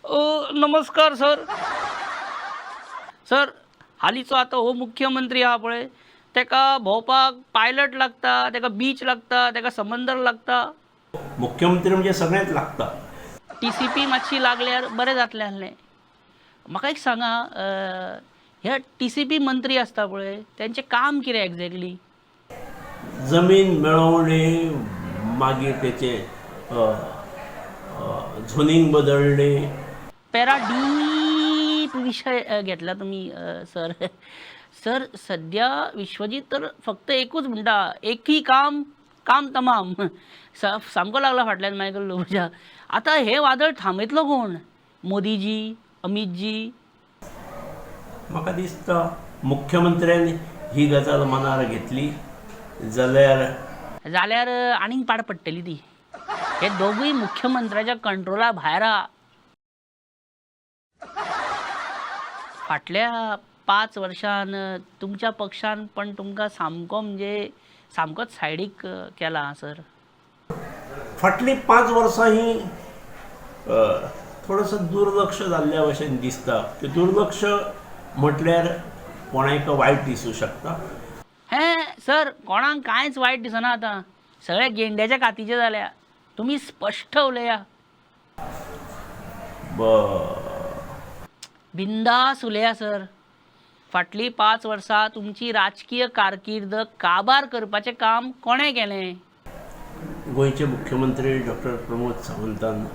नमस्कार sir. Sir, हालींचो आतां हो मुख्यमंत्री आहा पळय, तेका भोंवपाक पायलट लागता, तेका बीच लागता, तेका समंदर लागता. मुख्यमंत्री म्हणजे सगळेंच लागता. टीसीपी मातशी लागल्यार बरें जातलें आसलें. म्हाका एक सांगा, हे टीसीपी मंत्री आसता पळय, तेंचें काम कितें एग्जॅक्टली? जमीन मेळोवणे, मागीर तेचें झोनींग बदलणे. पॅरा डीप विशय घेतला तुमी सर. सर, सद्या विश्वजीत तर फक्त एकूच म्हणटा, एकही काम काम तमाम. सामको लागला फाटल्यान मायकल लोबोच्या. आतां हें वादळ थांबयतलो कोण? मोदीजी, अमीतजी? म्हाका दिसता मुख्यमंत्र्यान ही गजाल मनार घेतली जाल्यार जाल्यार आनीक पाड पडटली ती. हे दोगूय मुख्यमंत्र्याच्या कंट्रोला भायर आहा. फाटल्या 5 वर्षान तुमच्या पक्षान पण तुमकां सामको म्हणजे सामकोच सायडीक केला सर. फाटलीं 5 वर्सां ही थोडोसो दुर्लक्ष जाल्ल्या भशेन दिसता. ते दुर्लक्ष म्हटल्यार कोणाक वायट दिसूं शकता. हें सर, कोणाक कांयच वायट दिसना आतां, सगळे गेंड्याच्या कातीचे जाल्या. तुमी स्पश्ट उलया. बिंदास उलया सर. फाटलीं 5 वर्सां तुमची राजकीय कारकीर्द काबार करपाचें काम कोणें केलें? गोंयचे मुख्यमंत्री डॉक्टर प्रमोद सावंतान.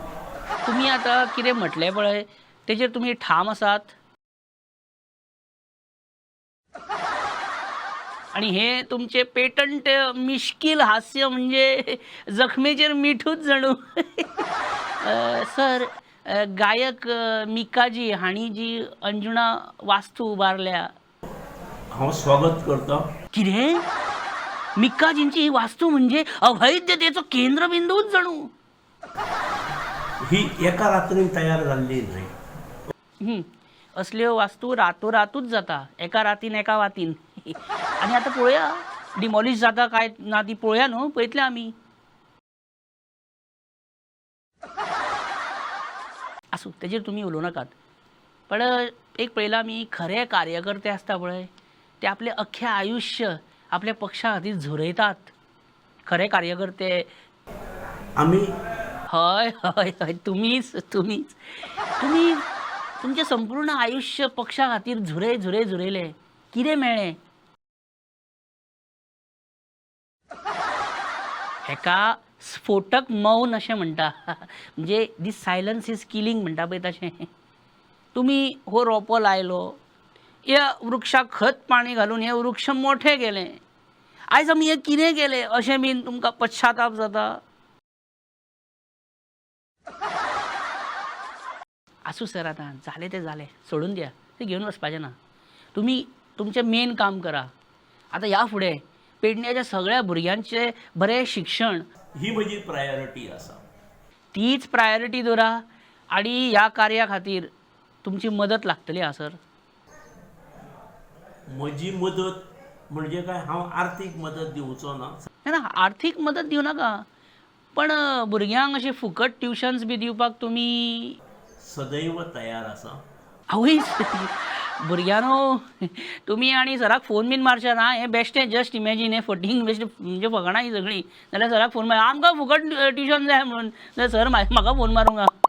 तुमी आतां कितें म्हटलें पळय तेजेर तुमी ठाम आसात? आनी हें तुमचें पेटंट मिश्कील हास्य म्हणजे जखमेचेर मिठूच जणू. सर, गायक मिकाजी हांणी जी अंजुणा वास्तू उबारल्या, हांव स्वागत करतां. कितें? मिकाजींची ही वास्तू म्हणजे अवैधतेचो केंद्रबिंदूच जणू. ही एका रात्रीन तयार जाल्ली न्हय. असल्यो वास्तू रातोरातूच जाता, एका रातीन एका वातीन. आनी आतां पळोवया डिमॉलिश जाता काय ना ती, पळोवया न्हू, पळयतले आमी. आसूं, तेजेर तुमी उलोवं नाकात. पण एक पळयलां आमी, खरे कार्यकर्ते आसता पळय ते आपलें अख्खें आयुश्य आपल्या पक्षा खातीर झरयतात. खरे कार्यकर्ते आमी हय हय हय, तुमीच तुमीच तुमी तुमचें संपूर्ण आयुश्य पक्षा खातीर झुरय झुरय झुरयलें. कितें मेळ्ळें हेका? स्फोटक मौन अशें म्हणटा, म्हणजे दीस सायलन्स is killing म्हणटा पळय तशें. तुमी हो रोपो लायलो, ह्या वृक्षाक खत पाणी घालून हें वृक्ष मोठें केलें, आयज आमी हें कितें केलें अशें बीन तुमकां पश्चाताप जाता? आसूं सर, आतां जालें तें जालें, सोडून दिया, तें घेवन वचपाचें ना. तुमी तुमचें मेन काम करा आतां. ह्या फुडें पेडण्याच्या सगळ्या भुरग्यांचें बरें शिक्षण ही म्हजी प्रायोरिटी आसा. तीच प्रायोरिटी दवरा आनी ह्या कार्या खातीर तुमची मदत लागतली आं सर. म्हजी मदत म्हणजे काय हांव आर्थीक मदत दिवचो ना. ना, आर्थीक मदत दिवं नाका, पण भुरग्यांक अशें फुकट ट्युशन्स बी दिवपाक तुमी सदैव तयार आसा. आवयस! भुरग्यांनो, तुमी आनी सराक फोन बीन मारचे ना. हें बेश्टें, जस्ट इमॅजीन, हें फटींग बेश्टें, म्हणजे फकाणां हीं सगळीं. जाल्यार सराक फोन मार, आमकां फुकट ट्युशन जाय म्हणून, जाल्यार सर म्हाका फोन मारूंक.